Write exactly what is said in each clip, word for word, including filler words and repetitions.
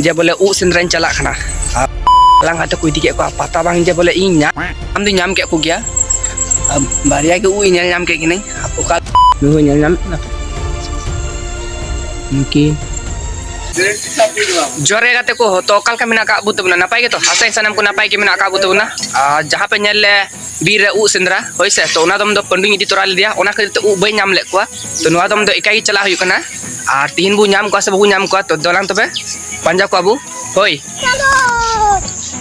ᱡᱮ ᱵᱚᱞᱮ ᱩᱵ ᱥᱮᱸᱫᱽᱨᱟᱧ ᱪᱟᱞᱟᱜ ᱠᱟᱱᱟ᱾ ᱟᱨ ᱦᱟᱞᱟᱝ ᱠᱟᱛᱮ ᱠᱚ ᱤᱫᱤ ᱠᱮᱫ ᱠᱚᱣᱟ᱾ ᱯᱟᱛᱟ ᱵᱟᱝ ᱡᱮ ᱵᱚᱞᱮ ᱤᱧ ᱧᱟᱢ ᱫᱩᱧ ᱧᱟᱢ ᱠᱮᱫ ᱠᱚᱜᱮᱭᱟ᱾ ᱟᱨ ᱵᱟᱨᱭᱟ ᱜᱮ ᱩᱵ ᱤᱧ ᱧᱮᱞ ᱧᱟᱢ ᱠᱮᱫ ᱠᱤᱱᱟᱹᱧ᱾ ᱚᱠᱟ ᱱᱩᱭ ᱦᱚᱸ ᱧᱮᱞ ᱧᱟᱢᱮᱫ ᱠᱟᱱᱟ ᱯᱮ? ᱩᱱᱠᱤᱱ᱾ ᱡᱚᱦᱟᱨ ᱜᱮ ᱜᱟᱛᱮ ᱠᱚ, ᱛᱚ ᱚᱠᱟ ᱞᱮᱠᱟ ᱢᱮᱱᱟᱜ ᱟᱠᱟᱫ ᱵᱚ ᱛᱟᱵᱚᱱᱟ? ᱱᱟᱯᱟᱭ ᱜᱮᱛᱚ? ᱟᱥᱟᱭᱟᱹᱧ ᱥᱟᱱᱟᱢ ᱠᱚ ᱱᱟᱯᱟᱭ ᱜᱮ ᱢᱮᱱᱟᱜ ᱟᱠᱟᱫ ᱵᱚ ᱛᱟᱵᱚᱱᱟ᱾ ᱟᱨ ᱡᱟᱦᱟᱸ ᱯᱮ ᱧᱮᱞ ᱞᱮ ᱵᱤᱨ ᱨᱮ ᱩᱵ ᱥᱮᱸᱫᱽᱨᱟ, ᱦᱳᱭ ᱥᱮ, ᱛᱚ ᱚᱱᱟ ᱫᱚᱢ ᱫᱚ ᱯᱟᱹᱰᱩᱧ ᱤᱫᱤ ᱛᱚᱨᱟ ᱞᱮᱫᱮᱭᱟ, ᱚᱱᱟ ᱠᱷᱟᱹᱛᱤᱨ ᱛᱮ ᱩᱵ ᱵᱟᱹᱧ ᱧᱟᱢ ᱞᱮᱫ ᱠᱚᱣᱟ᱾ ᱛᱚ ᱱᱚᱣᱟ ᱫᱚᱢ ᱫᱚ ᱮᱠᱟᱭ ᱜᱮ ᱪᱟᱞᱟᱜ ᱦᱩᱭᱩᱜ ᱠᱟᱱᱟ᱾ ᱟᱨ ᱛᱤᱦᱤᱧ ᱵᱚ ᱧᱟᱢ ᱠᱚᱣᱟ ᱥᱮ ᱵᱟᱵᱚ ᱧᱟᱢ ᱠᱚᱣᱟ, ᱛᱚ ᱫᱮᱞᱟᱝ ᱛᱚᱵᱮ ᱯᱟᱸᱡᱟ ᱠᱚᱣᱟ ᱵᱚ᱾ ᱦᱳᱭ᱾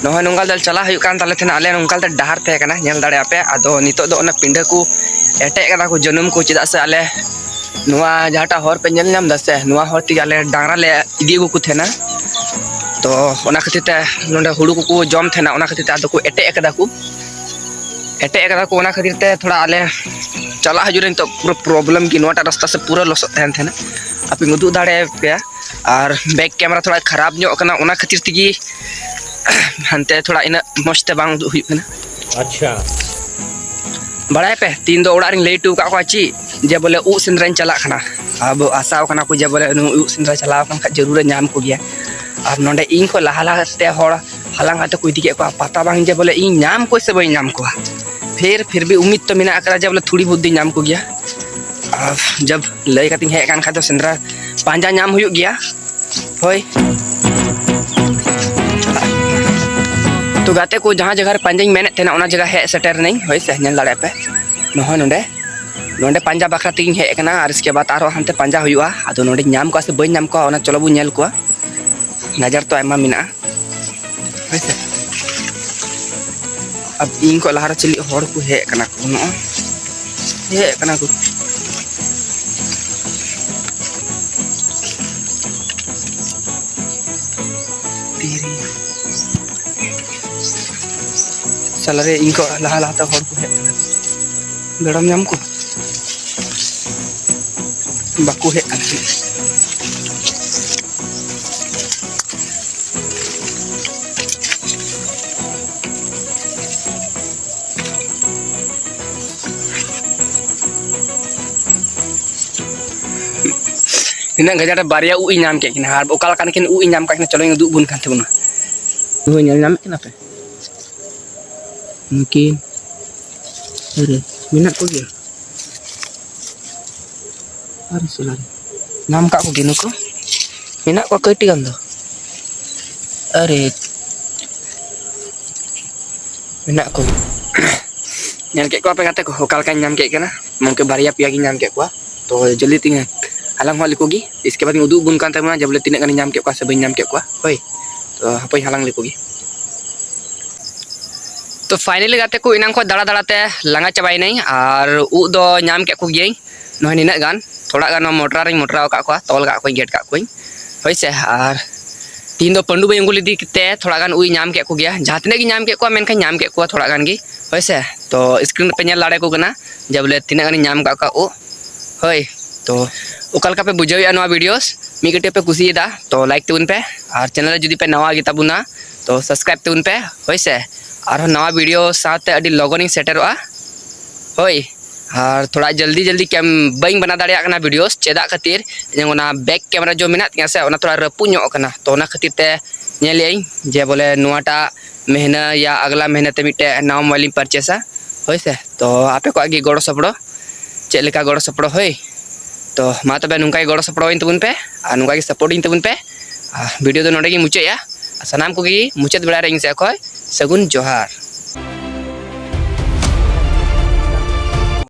ᱱᱚᱜᱼᱚᱭ ᱱᱚᱝᱠᱟ ᱫᱚ ᱪᱟᱞᱟᱜ ᱦᱩᱭᱩᱜ ᱠᱟᱱ ᱛᱟᱞᱮ ᱛᱟᱦᱮᱱᱟ, ᱟᱞᱮ ᱱᱚᱝᱠᱟ ᱛᱮ ᱰᱟᱦᱟᱨ ᱛᱟᱦᱮᱸ ᱠᱟᱱᱟ, ᱧᱮᱞ ᱫᱟᱲᱮᱭᱟᱜ ᱯᱮ᱾ ᱟᱫᱚ ᱱᱤᱛᱚᱜ ᱫᱚ ᱚᱱᱟ ᱯᱤᱸᱰᱟᱹ ᱠᱚ ᱮᱴᱮᱫ ᱠᱟᱫᱟ ᱠᱚ ᱡᱟᱹᱱᱩᱢ ᱠᱚ, ᱪᱮᱫᱟᱜ ᱥᱮ ᱟᱞᱮ ᱱᱚᱣᱟ ᱡᱟᱦᱟᱸᱴᱟᱜ ᱦᱚᱨ ᱯᱮ ᱧᱮᱞ ᱧᱟᱢ ᱮᱫᱟ ᱥᱮ, ᱱᱚᱣᱟ ᱦᱚᱨ ᱛᱮᱜᱮ ᱟᱞᱮ ᱰᱟᱝᱨᱟ ᱞᱮ ᱤᱫᱤ ᱟᱹᱜᱩ ᱠᱚ ᱛᱟᱦᱮᱱᱟ᱾ ᱛᱚ ᱚᱱᱟ ᱠᱷᱟᱹᱛᱤᱨ ᱛᱮ ᱱᱚᱰᱮ ᱦᱩᱲᱩ ᱠᱚᱠᱚ ᱡᱚᱢ ᱛᱟᱦᱮᱱᱟ, ᱚᱱᱟ ᱠᱷᱟᱹᱛᱤᱨ ᱛᱮ ᱟᱫᱚ ᱠᱚ ᱮᱴᱮᱫ ᱠᱟᱫᱟ ᱠᱚ᱾ ᱮᱴᱮᱫ ᱠᱟᱫᱟ ᱠᱚ, ᱚᱱᱟ ᱠᱷᱟᱹᱛᱤᱨ ᱛᱮ ᱛᱷᱚᱲᱟ ᱟᱞᱮ ᱪᱟᱞᱟᱜ ᱦᱤᱡᱩᱜ ᱨᱮ ᱱᱤᱛᱚᱜ ᱯᱩᱨᱟᱹ ᱯᱨᱚᱵᱞᱮᱢ ᱜᱮ᱾ ᱱᱚᱣᱟᱴᱟᱜ ᱨᱟᱥᱛᱟ ᱥᱮ ᱯᱩᱨᱟᱹ ᱞᱚᱥᱚᱫ ᱛᱟᱦᱮᱱ ᱛᱟᱦᱮᱱᱟ, ᱟᱯᱮᱧ ᱩᱫᱩᱜ ᱫᱟᱲᱮᱭᱟᱯᱮᱭᱟ᱾ ᱟᱨ ᱵᱮᱠ ᱠᱮᱢᱮᱨᱟ ᱛᱷᱚᱲᱟ ᱠᱷᱟᱨᱟᱯ ᱧᱚᱜ ᱠᱟᱱᱟ, ᱚᱱᱟ ᱠᱷᱟᱹᱛᱤᱨ ᱛᱮᱜᱮ ᱦᱟᱱᱛᱮ ᱛᱷᱚᱲᱟ ᱤᱱᱟᱹᱜ ᱢᱚᱡᱽ ᱛᱮ ᱵᱟᱝ ᱩᱫᱩᱜ ᱦᱩᱭᱩᱜ ᱠᱟᱱᱟ᱾ ᱟᱪᱪᱷᱟ᱾ ᱵᱟᱲᱟᱭᱟᱯᱮ, ᱛᱤᱦᱤᱧ ᱫᱚ ᱚᱲᱟᱜ ᱨᱤᱧ ᱞᱟᱹᱭ ᱦᱚᱴᱚ ᱟᱠᱟᱫ ᱠᱚᱣᱟ ᱪᱮᱫ, ᱡᱮ ᱵᱚᱞᱮ ᱩᱵ ᱥᱮᱸᱫᱽᱨᱟᱧ ᱪᱟᱞᱟᱜ ᱠᱟᱱᱟ᱾ ᱟᱵᱚ ᱟᱥᱟᱣ ᱠᱟᱱᱟ ᱠᱚ ᱡᱮ ᱵᱚᱞᱮ ᱱᱩᱭ ᱩᱵ ᱥᱮᱸᱫᱽᱨᱟ ᱪᱟᱞᱟᱣ ᱟᱠᱟᱱ ᱠᱷᱟᱡ ᱡᱟᱹᱨᱩᱲᱮ ᱧᱟᱢ ᱠᱚᱜᱮᱭᱟ᱾ ᱟᱨ ᱱᱚᱰᱮ ᱤᱧ ᱠᱷᱚᱱ ᱞᱟᱦᱟ ᱞᱟᱦᱟ ᱛᱮ ᱦᱚᱲ ᱦᱟᱞᱟᱝ ᱠᱟᱛᱮ ᱠᱚ ᱤᱫᱤ ᱠᱮᱫ ᱠᱚᱣᱟ᱾ ᱯᱟᱛᱟ ᱵᱟᱝ ᱡᱮ ᱵᱚᱞᱮ ᱤᱧ ᱧᱟᱢ ᱠᱚᱣᱟ ᱥᱮ ᱵᱟᱹᱧ ᱧᱟᱢ ᱠᱚᱣᱟ, ᱯᱷᱤᱨ ᱯᱷᱤᱨ ᱵᱷᱤ ᱩᱢᱤᱫ ᱛᱚ ᱢᱮᱱᱟᱜ ᱟᱠᱟᱫᱟ ᱡᱮ ᱵᱚᱞᱮ ᱛᱷᱚᱲᱤ ᱵᱚᱦᱩᱛ ᱫᱚᱧ ᱧᱟᱢ ᱠᱚᱜᱮᱭᱟ᱾ ᱟᱨ ᱡᱟᱵ ᱞᱟᱹᱭ ᱠᱟᱛᱮᱧ ᱦᱮᱡ ᱟᱠᱟᱱ ᱠᱷᱟᱡ ᱫᱚ ᱥᱮᱸᱫᱽᱨᱟ ᱯᱟᱸᱡᱟ ᱧᱟᱢ ᱦᱩᱭᱩᱜ ᱜᱮᱭᱟ᱾ ᱦᱳᱭ᱾ ᱛᱚ ᱜᱟᱛᱮ ᱠᱚ, ᱡᱟᱦᱟᱸ ᱡᱟᱭᱜᱟ ᱨᱮ ᱯᱟᱸᱡᱟᱧ ᱢᱮᱱᱮᱫ ᱛᱟᱦᱮᱱᱟ, ᱚᱱᱟ ᱡᱟᱭᱜᱟ ᱦᱮᱡ ᱥᱮᱴᱮᱨ ᱮᱱᱟᱹᱧ᱾ ᱦᱳᱭ ᱥᱮ, ᱧᱮᱞ ᱫᱟᱲᱮᱭᱟᱜ ᱯᱮ, ᱱᱚᱜᱼᱚᱭ ᱱᱚᱰᱮ, ᱱᱚᱰᱮ ᱯᱟᱸᱡᱟ ᱵᱟᱠᱷᱨᱟ ᱛᱮᱜᱮᱧ ᱦᱮᱡ ᱟᱠᱟᱱᱟ᱾ ᱟᱨ ᱤᱥᱠᱮ ᱵᱟᱫ ᱟᱨᱦᱚᱸ ᱦᱟᱱᱛᱮ ᱯᱟᱸᱡᱟ ᱦᱩᱭᱩᱜᱼᱟ᱾ ᱟᱫᱚ ᱱᱚᱰᱮᱧ ᱧᱟᱢ ᱠᱚᱣᱟ ᱥᱮ ᱵᱟᱹᱧ ᱧᱟᱢ ᱠᱚᱣᱟ, ᱚᱱᱟ ᱪᱚᱞᱚ ᱵᱚᱱ ᱧᱮᱞ ᱠᱚᱣᱟ᱾ ᱱᱟᱡᱟᱨ ᱛᱚ ᱟᱭᱢᱟ ᱢᱮᱱᱟᱜᱼᱟ᱾ ᱦᱳᱭ ᱥᱮ᱾ ᱟᱨ ᱤᱧ ᱠᱷᱚᱱ ᱞᱟᱦᱟᱨᱮ ᱪᱤᱞᱤ ᱦᱚᱲ ᱠᱚ ᱦᱮᱡ ᱟᱠᱟᱱᱟ ᱠᱚ, ᱱᱚᱜᱼᱚᱭ ᱦᱮᱡ ᱟᱠᱟᱱᱟ ᱠᱚ᱾ ᱛᱤᱨᱤ᱾ ᱥᱟᱞᱟᱨᱮ ᱤᱧ ᱠᱷᱚᱱ ᱞᱟᱦᱟ ᱞᱟᱦᱟᱛᱮ ᱦᱚᱲ ᱠᱚ ᱦᱮᱡ ᱟᱠᱟᱱᱟ᱾ ᱵᱮᱲᱟᱢ ᱧᱟᱢ ᱠᱚ? ᱵᱟᱠᱚ ᱦᱮᱡ ᱟᱠᱟᱱᱟ᱾ ᱛᱤᱱᱟᱹᱜ ᱜᱟᱡᱟᱲ ᱨᱮ ᱵᱟᱨᱭᱟ ᱩᱵ ᱤᱧ ᱧᱟᱢ ᱠᱮᱫ ᱠᱤᱱᱟ, ᱟᱨ ᱚᱠᱟ ᱞᱮᱠᱟᱱ ᱠᱤᱱ ᱩᱵ ᱤᱧ ᱧᱟᱢ ᱠᱟᱜ ᱠᱤᱱᱟ, ᱪᱚᱞᱚᱧ ᱩᱫᱩᱜ ᱟᱵᱚᱱ ᱠᱟᱱ ᱛᱟᱵᱚᱱᱟ᱾ ᱦᱳᱭ, ᱧᱮᱞ ᱧᱟᱢᱮᱫ ᱠᱤᱱᱟ ᱯᱮ? ᱱᱩᱠᱤᱱ᱾ ᱟᱨᱮ, ᱢᱮᱱᱟᱜ ᱠᱚᱜᱮᱭᱟ᱾ ᱟᱨᱮ ᱥᱟᱞᱟ ᱨᱮ᱾ ᱧᱟᱢ ᱠᱟᱜ ᱠᱚᱜᱮ ᱱᱩᱠᱩ᱾ ᱢᱮᱱᱟᱜ ᱠᱚᱣᱟ ᱠᱟᱹᱴᱤᱡ ᱜᱟᱱ ᱫᱚ᱾ ᱟᱨᱮ, ᱢᱮᱱᱟᱜ ᱠᱚ᱾ ᱧᱮᱞ ᱠᱮᱫ ᱠᱚᱣᱟ ᱯᱮ ᱜᱟᱛᱮ ᱠᱚ, ᱚᱠᱟ ᱞᱮᱠᱟᱧ ᱧᱟᱢ ᱠᱮᱫ ᱠᱤᱱᱟ? ᱜᱚᱢᱠᱮ, ᱵᱟᱨᱭᱟ ᱯᱮᱭᱟ ᱜᱤᱧ ᱧᱟᱢ ᱠᱮᱫ ᱠᱚᱣᱟ᱾ ᱛᱚ ᱡᱚᱞᱫᱤ ᱛᱤᱧ ᱦᱟᱞᱟᱝ ᱦᱚᱸ ᱞᱮᱠᱚ ᱜᱮ, ᱤᱥᱠᱮ ᱵᱟᱫ ᱤᱧ ᱩᱫᱩᱜ ᱟᱵᱚᱱ ᱠᱟᱱ ᱛᱟᱵᱚᱱᱟ ᱡᱮ ᱵᱚᱞᱮ ᱛᱤᱱᱟᱹᱜ ᱜᱟᱱᱤᱧ ᱧᱟᱢ ᱠᱮᱫ ᱠᱚᱣᱟ ᱥᱮ ᱵᱟᱹᱧ ᱧᱟᱢ ᱠᱮᱫ ᱠᱚᱣᱟ᱾ ᱦᱳᱭ, ᱛᱚ ᱦᱟᱯᱮᱧ ᱦᱟᱞᱟᱝ ᱞᱮᱠᱚ ᱜᱮ᱾ ᱛᱚ finally ᱜᱟᱛᱮ ᱠᱚ, ᱮᱱᱟᱝ ᱠᱷᱚᱱ ᱫᱟᱬᱟ ᱫᱟᱬᱟ ᱛᱮ ᱞᱟᱸᱜᱟ ᱪᱟᱵᱟᱭᱮᱱᱟᱹᱧ, ᱟᱨ ᱩᱵ ᱫᱚ ᱧᱟᱢ ᱠᱮᱫ ᱠᱚᱜᱮᱭᱟᱹᱧ ᱱᱚᱜᱼᱚᱭ ᱱᱤᱱᱟᱹᱜ ᱜᱟᱱ᱾ ᱛᱷᱚᱲᱟ ᱜᱟᱱ ᱱᱚᱣᱟ ᱢᱚᱴᱨᱟ ᱨᱤᱧ ᱢᱚᱴᱨᱟᱣ ᱟᱠᱟᱫ ᱠᱚᱣᱟ, ᱛᱚᱞ ᱟᱠᱟᱫ ᱠᱚᱣᱟᱧ, ᱜᱮᱫ ᱟᱠᱟᱫ ᱠᱚᱣᱟᱧ᱾ ᱦᱳᱭ ᱥᱮ, ᱟᱨ ᱛᱤᱦᱤᱧ ᱫᱚ ᱯᱟᱹᱰᱩ ᱵᱟᱹᱧ ᱟᱹᱜᱩ ᱞᱮᱫᱮ ᱛᱮ ᱛᱷᱚᱲᱟ ᱜᱟᱱ ᱩᱵ ᱤᱧ ᱧᱟᱢ ᱠᱮᱫ ᱠᱚᱜᱮᱭᱟ᱾ ᱡᱟᱦᱟᱸ ᱛᱤᱱᱟᱹᱜ ᱜᱤᱧ ᱧᱟᱢ ᱠᱮᱫ ᱠᱚᱣᱟ, ᱢᱮᱱᱠᱷᱟᱱ ᱧᱟᱢ ᱠᱮᱫ ᱠᱚᱣᱟ ᱛᱷᱚᱲᱟ ᱜᱟᱱ ᱜᱮ᱾ ᱦᱳᱭ ᱥᱮ, ᱛᱚ screen ᱨᱮᱯᱮ ᱧᱮᱞ ᱫᱟᱲᱮ ᱟᱠᱚ ᱠᱟᱱᱟ ᱡᱮ ᱵᱚᱞᱮ ᱛᱤᱱᱟᱹᱜ ᱜᱟᱱᱤᱧ ᱧᱟᱢ ᱟᱠᱟᱫ ᱠᱚᱣᱟ ᱩᱵ᱾ ᱦᱳᱭ, ᱛᱚ ᱚᱠᱟ ᱞᱮᱠᱟ ᱯᱮ ᱵᱩᱡᱷᱟᱹᱣᱮᱫᱼᱟ ᱱᱚᱣᱟ videos? ᱢᱤᱫ ᱠᱟᱹᱴᱤᱡ ᱯᱮ ᱠᱩᱥᱤᱭᱮᱫᱟ ᱛᱚ like ᱛᱟᱵᱚᱱ ᱯᱮ, ᱟᱨ channel ᱨᱮ ᱡᱩᱫᱤ ᱯᱮ ᱱᱟᱣᱟ ᱜᱮᱛᱟ ᱵᱚᱱᱟ ᱛᱚ subscribe ᱛᱟᱵᱚᱱ ᱯᱮ᱾ ᱦᱳᱭ ᱥᱮ, ᱟᱨᱦᱚᱸ ᱱᱟᱣᱟ video ᱥᱟᱶᱛᱮ ᱟᱹᱰᱤ ᱞᱚᱜᱚᱱᱤᱧ ᱥᱮᱴᱮᱨᱚᱜᱼᱟ᱾ ᱦᱳᱭ, ᱟᱨ ᱛᱷᱚᱲᱟ ᱡᱚᱞᱫᱤ ᱡᱚᱞᱫᱤ ᱠᱮᱢ ᱵᱟᱹᱧ ᱵᱮᱱᱟᱣ ᱫᱟᱲᱮᱭᱟᱜ ᱠᱟᱱᱟ videos᱾ ᱪᱮᱫᱟᱜ ᱠᱷᱟᱹᱛᱤᱨ? ᱤᱧᱟᱹᱜ ᱚᱱᱟ back camera ᱡᱚ ᱢᱮᱱᱟᱜ ᱛᱤᱧᱟᱹ ᱥᱮ, ᱚᱱᱟ ᱛᱷᱚᱲᱟ ᱨᱟᱹᱯᱩᱫ ᱧᱚᱜ ᱟᱠᱟᱱᱟ᱾ ᱛᱚ ᱚᱱᱟ ᱠᱷᱟᱹᱛᱤᱨ ᱛᱮ ᱧᱮᱞᱮᱫ ᱟᱹᱧ ᱡᱮ ᱵᱚᱞᱮ ᱱᱚᱣᱟᱴᱟᱜ ᱢᱟᱹᱦᱱᱟᱹ ᱭᱟ ᱟᱜᱽᱞᱟ ᱢᱟᱹᱦᱱᱟᱹ ᱛᱮ ᱢᱤᱫᱴᱮᱡ ᱱᱟᱣᱟ mobile ᱤᱧ purchase ᱟ᱾ ᱦᱳᱭ ᱥᱮ, ᱛᱚ ᱟᱯᱮ ᱠᱚᱣᱟᱜ ᱜᱮ ᱜᱚᱲᱚ ᱥᱚᱯᱚᱲᱚ, ᱪᱮᱫ ᱞᱮᱠᱟ ᱜᱚᱲᱚ ᱥᱚᱯᱚᱲᱚ? ᱦᱳᱭ, ᱛᱚ ᱢᱟ ᱛᱚᱵᱮ ᱱᱚᱝᱠᱟ ᱜᱮ ᱜᱚᱲᱚ ᱥᱚᱯᱚᱲᱚ ᱟᱹᱧ ᱛᱟᱵᱚᱱ ᱯᱮ, ᱟᱨ ᱱᱚᱝᱠᱟ ᱜᱮ support ᱟᱹᱧ ᱛᱟᱵᱚᱱ ᱯᱮ᱾ ᱟᱨ video ᱫᱚ ᱱᱚᱰᱮ ᱜᱮᱧ ᱢᱩᱪᱟᱹᱫ ᱮᱜᱼᱟ᱾ ᱟᱨ ᱥᱟᱱᱟᱢ ᱠᱚᱜᱮ ᱢᱩᱪᱟᱹᱫ ᱵᱮᱲᱟ ᱨᱮ ᱤᱧ ᱥᱮᱫ ᱠᱷᱚᱱ ᱥᱟᱹᱜᱩᱱ ᱡᱚᱦᱟᱨ᱾